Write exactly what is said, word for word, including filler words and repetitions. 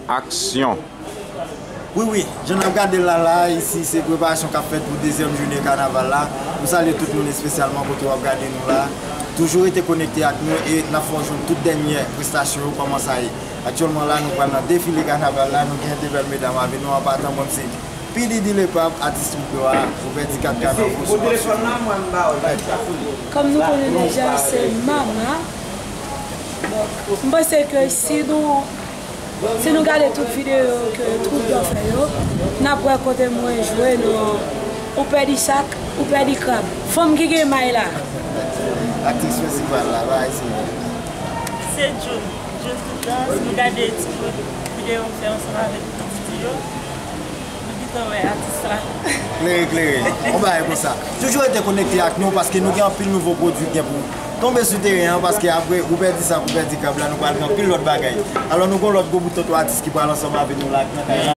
Aksyon! Wi, wi, jan n ap gade l la, la, isi, se preparasyon k ap fèt pou dezyèm jounen kanaval la. Nou salye tout moun, espesyalman kote w ap gade nou la. Toujou rete konekte ak nou e n ap fè w jwenn tout dènyè prestasyon yo, kòman sa ye. Aktyèlman la, nou pral nan defile kanaval la, nou gen de bèl medam avè nou, an patan, bon, se P D D Lepap, atis Troupe yo a, Roubèdi Kat Kanafo sou mòso. Kòm nou konnen deja, se Mama. Bon, m panse ke si nou Si nou gade tout videyo ke Troupe yo fè yo, n ap wè kote mwen jwe nan Ou pèdi sak, ou pèdi krab. Fanm ki gen may la. Aktris prensipal la, bagay serye. Se June. June Tout Dans. Nou gade ti bout videyo m fè ansanm avèk P D D yo. Nou gentan wè atis la. Klere, klere. On bagay konsa. Toujou rete konekte ak nou paske nou gen anpil nouvo pwodui k gen pou tonbe sou teren an, paske apre ou pèdi sak, ou pèdi krab la, nou pral gen anpil lòt bagay. Alò, nou gen lòt gwo bout tonton atis ki pral ansanm avè nou la nan kay la.